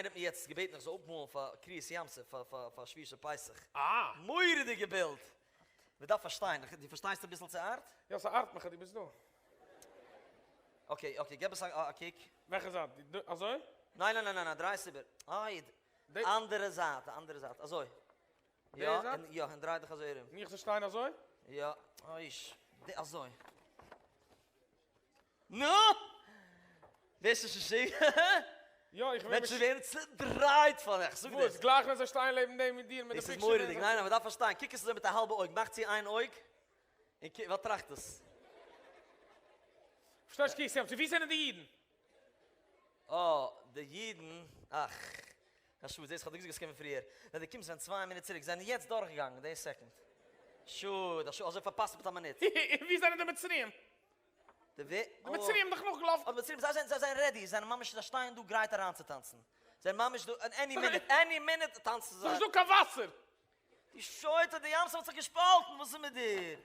איינער האט מיר יעצט געבעטן איך זאל אפמאלן פאר קריעת ים סוף פאר פאר פאר שביעי של פסח. אה! מורא'דיגע בילד! מען דארף פארשטיין, דו פארשטייסט אביסל צו art? יא, ס'ארט מיך אז דו ביסט דא. Okay, okay, געב עס א קוק. וועלכע זייט? אזוי? ניין ניין ניין ניין, דריי עס איבער. איי, אנדערע זייט, די אנדערע זייט, אזוי. די זייט? יא, און דריי דיך אזוי ארום. און איך זאל שטיין אזוי? יא, אויש, אזוי. נו! ווערסט נישט משוגע? יא, איך ווער מענטשן ווערן צודרייט פאר איך זאג דיר. וואס? גלייך ווען זיי שטייען לעבן דעם מיט דיר מיט די דאס איז picture. מורא'דיג, ניין ניין, מ'דארף פארשטיין, קוק עס אזוי מיט א האלבע אויג, מאך צו איין אויג, און קוק, וואס טראכט עס? פארשטייסט קוק סעם, צו ווי זענען די אידן? אה, די אידן, אך, א שאד, זעסט כ'האב דיר געזאגט עס קומען פריער, ווען דו קומסט ווען 2 מינוט צוריק, זענען יעצט דורכגעגאנגען די second. שאד, א שאד, אזוי פארפאסט מיט א מינוט. און ווי זענען די מצריים? די ווער? די מצריים דאך נאכגעלאפן. אה, די מצריים, זיי זענען ready, זיי זענען ממש, זיי שטייען דא גרייט אריינצוטאנצן. זיי זענען ממש דא, אין any minute, any minute טאנצן זיי. ס'איז נישטא קיין וואסער! די שוטה, די ים סוף האט זיך געשפאלטן, וואס איז מיט דיר?